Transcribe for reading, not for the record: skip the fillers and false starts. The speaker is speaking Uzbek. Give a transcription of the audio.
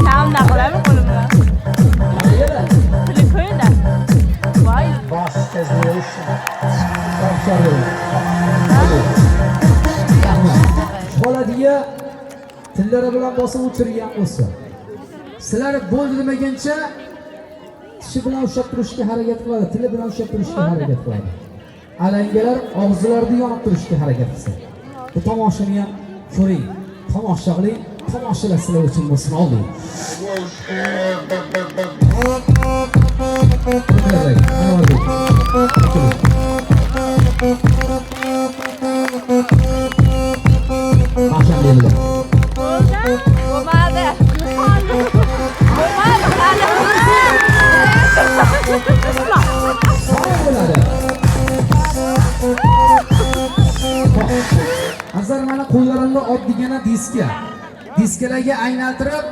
Namna qilaman qo'lim bilan. Puli ko'yda. Voy. Boladiga tillari bilan bosib o'tirgan bo'lsa, sizlar bo'ldi demaguncha tishi bilan ushlab turishga harakat qiladi, tili bilan ushlab turishga harakat qiladi. Alangalar og'izlarida yonib turishga harakat qilsin. Bu tomoshani ham ko'ring, tomosha qiling, tomoshalar sizlar uchun bo'lsin, olding. Mahkam deyildi. Bo'lmadi. Bo'lmadi. Sog' bo'ladi. Azar mana qo'llarimda oddiygina diska. Diskalarga aylantirib